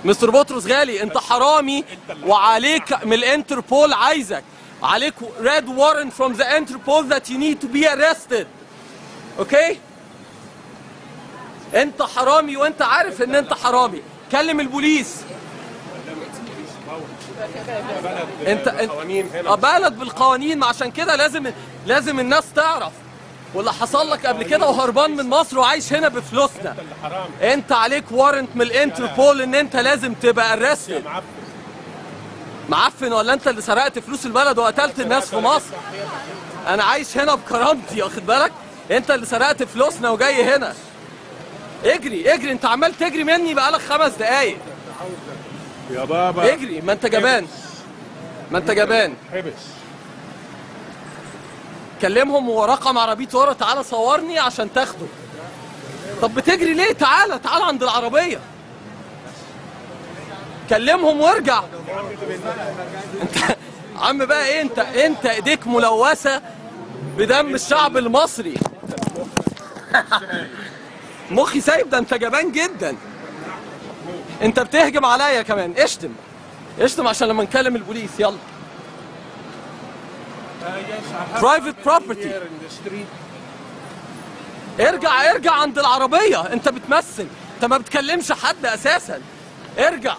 مستر بطرس غالي، انت حرامي وعليك من الانتربول، عايزك، عليك red warrant from the Interpol that you need to be arrested. okay؟ انت حرامي وانت عارف ان انت حرامي، كلم البوليس. انت بلد بالقوانين، ما عشان كده لازم الناس تعرف. واللي حصل لك قبل كده وهربان من مصر وعايش هنا بفلوسنا. انت عليك warrant من الانتربول ان انت لازم تبقى arrested. معفن ولا انت اللي سرقت فلوس البلد وقتلت الناس في مصر؟ انا عايش هنا بكرامتي، واخد بالك؟ انت اللي سرقت فلوسنا وجاي هنا. اجري اجري، انت عمال تجري مني بقالك 5 دقايق. يا بابا اجري، ما انت جبان، ما انت جبان. حبس. كلمهم ورقم عربيته ورا، تعالى صورني عشان تاخده. طب بتجري ليه؟ تعالى تعالى عند العربية. كلمهم وارجع. انت عم بقى ايه؟ انت ايديك ملوثة بدم الشعب المصري. مخي سايب، ده انت جبان جدا. انت بتهجم عليا كمان. اشتم اشتم عشان لما نكلم البوليس. يلا. private property. ارجع ارجع عند العربية. انت بتمثل، انت ما بتكلمش حد اساسا. ارجع.